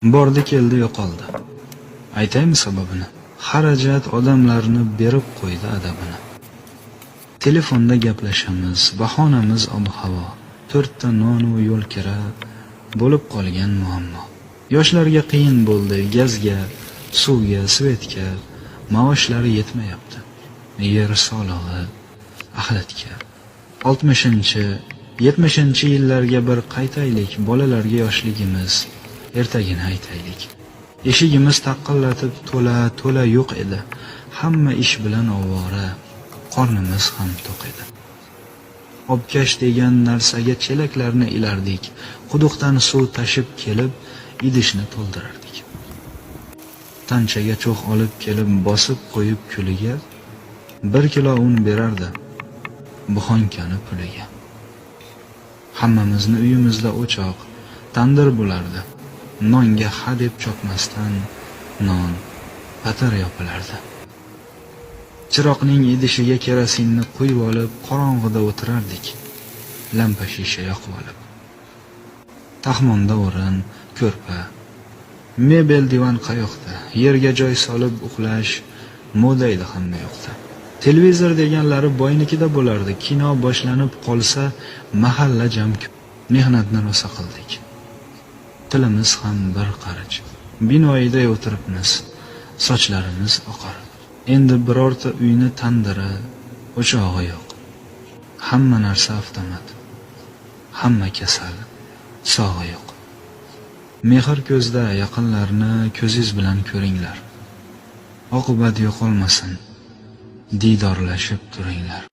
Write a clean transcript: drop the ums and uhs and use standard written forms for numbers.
Bordi keldi yo'qoldi. Aytaymi sababini? Xarajat odamlarni berib qo'ydi adabini. Telefonda gaplashamiz, bahonamiz ob-havo. To'rtta nonu yo'l kira bo'lib qolgan muammo. Yoshlarga qiyin bo'ldi, gazga, suvga, svetga maoshlari yetmayapti. Yer solig'i, axlatga. 60-, 70-yillarga bir qaytaylik, bolalarga yoshligimiz ertagini aytaylik. Eshigimiz taqillatib to'la-to'la yo'q edi. Hamma ish bilan ovora, qornimiz ham to'q edi. Obkash degan narsaga chelaklarni ilardik. Quduqdan suv tashib kelib, idishni to'ldirardik. Tanchaga cho'g' olib kelib bosib qo'yib kuliga 1 kilo un berardi buxonkani puliga. Hammamizni uyimizda o'choq, tandir bo'lardi. Nonga ha deb chopmasdan non patir yopilardi. Chiroqning idishiga kerosinni quyib olib, qorong'ida o'tirardik. Lampa shisha yoqib olib. Taxmonda o'rin, ko'rpa, mebel divan qayoqda? Yerga joy solib uxlash moda edi hamma yoqda. Televizor deganlari boynikida bo'lardi. Kino boshlanib qolsa, mahalla jam. Mehnatni rosa qildik. Tilimiz ham bir qarich. Binoyiday o'tiribmiz. Sochlarimiz oqarib. Endi birorta uyni tandiri, o'chog'i yo'q. Hamma narsa avtomat. Hamma kasal, sog'i yo'q. Mehr ko'zda yaqinlarni ko'zingiz bilan ko'ringlar. Oqibat yo'qolmasin. Diydorlashib turinglar.